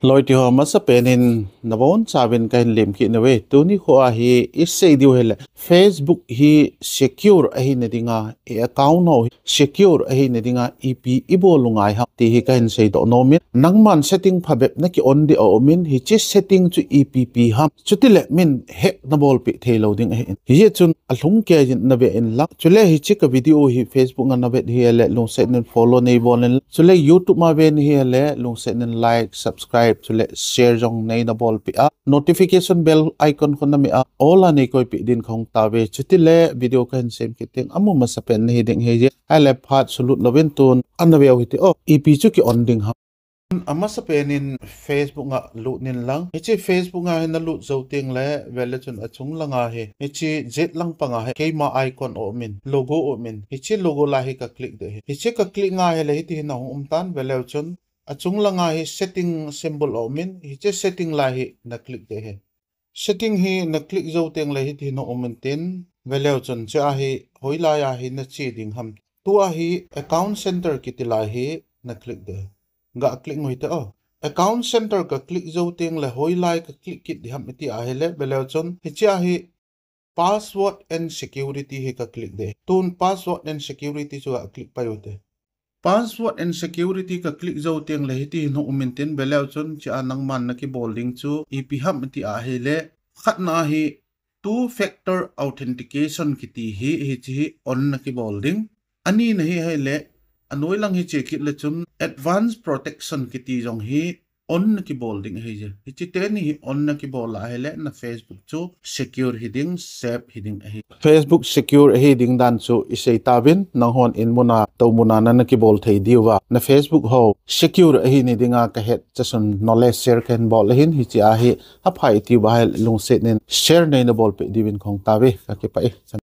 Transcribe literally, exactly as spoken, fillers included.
Loi ti ho, masapen in nabonchauvin kahin lemkit nauve. Tuni khoa hi isei diu hile, Facebook hi secure ahina dinga, i account ho hi secure ahina dinga ipi ibol u ngai ham ti hi kahin seidoh nomin. Nangman setting phabep naki on ding aumin, hiche setting chu ipi ipi ham, chutile min hack nabolpeh theilou ding ahin. Hijeh chun alhung keiyin nave inlang. Chule hiche ka video hi Facebook a navet hile lungset in follow neibol in. Chule YouTube a ve nahi hile lungset in like, subscribe, chule share jong neina bolpeh a, notification bell icon khu nameh a all a neikoipeh din kahung tauve. Chutile video kahin semkit teng amu masapen nahi ding ahi. Ahile phat sulut louvin tun ana veu hite o, ipi chu ki on ding ham. Amasapen in Facebook a lut inlang. Hiche Facebook a hi nalut jou tengle, vele chun achung langa hi, hiche jet lang panga hi keima icon aumin, logo aumin, hiche logo lai hi ka click ding ahi. Hiche ka click ngai hile hiti hin ahung umtan, veleu chun achung langa hi setting symbol aumin, hiche setting lai hi na click ding ahi. Setting hi na click jou tengle hiti hin aumin tin, veleu chun chea hi hoilai a hi nache ding ham. Tua hi account center kiti lai hi na click ding ahi. Ga click u hite o. Account center ka click jou tengle hoilai ka click kit ding ham iti ahile, veleu chun hichea hi password and security hi ka click ding ahi. Tun password and security chu ga click pai u hite. Password and security ka click jou tengle hiti hin aumin tin, veleu chun chea nangman naki bol ding chu ipi ham iti ahile, khatna hi two factor authentication kiti hi, hiche hi on naki bol ding. Anina hi ahile, anoi lang hi che kit le chun advanced protection kiti jong hi on naki bol ding ahi. Hiche teni hi on naki bol ahile na Facebook chu secure hiding, safe hiding ahi. Facebook secure ahi ding dan chu isei tauvin, nanghon in muna, tou muna na naki bol thei diuva na Facebook ho secure ahina dinga kahet chasun knowledge share kahin bol ahin, hichea hi aphai itiuva hile lungset in share neina bolpeh diuvin kahung tauve, kakipah e.